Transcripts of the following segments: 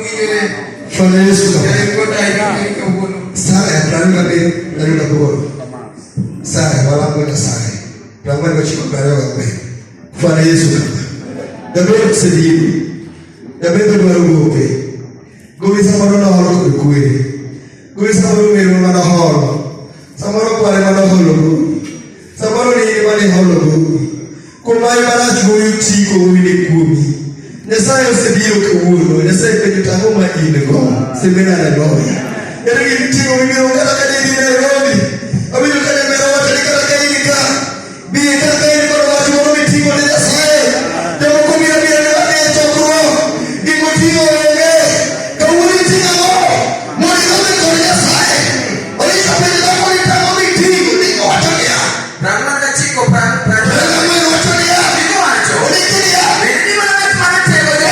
Winjore. Bwana Yesu kama. Yaani kota hii kawuono. Sara 27, 28. Sara walango Nyasaye. 49, 24. Bwana Yesu kama. Jaber osebiro. Jaber dwaro gope. Gowi samoro noholo kod kwere. Gowi samoro meru mana holo. Samoro kware mana holo gowi. Samoro ni in mane holo gowi. Kuom mayo marach gowi otiko gowi ne kuomi. Nyasaye osebiro kawuono. Nyasaye penjo to ang'o ma in go? Semena haleluya. Ere gima iting'o mibiro kata ka idhi Nairobi. Awinjo ka nyamera wacho ni kata ka in ka. Bi kata ka in kod wach moro miting'o ne Nyasaye. Jomoko biro biro ne wadhi e chokruok. Gik moting'o onge. Kawuono iting'o ang'o? Mondo idhi kod Nyasaye. Olisha penjo dhako ni tang'o miting'o. Ndiko wacho niya. 49 pra 44 wacho niya. Ndiko wacho. Ondiki niya. Bende ni mana ng'at maratego jo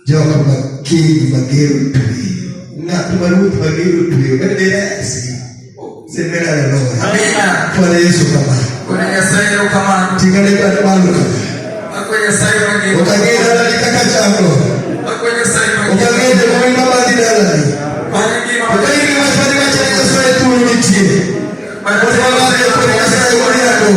Jok making magero tweyo. Ng'at ma ruoth magero tweyo. Bende resi. Semena haleluya. Amina. Bwana Yesu kama. Kuna Nyasaye erokamano. Ting'ane bat malo kama. Akwa Nyasaye mangima. Ok ang'eyo dalani kaka chalo. Akwa Nyasaye Ok mangima. ang'eyo jomoko ma madhi dalani. Mano ngima. Ok ang'eyo gima wach mane wacho ni Nyasaye thuolo nitie. Mondo wamadhi kod Nyasaye wariago.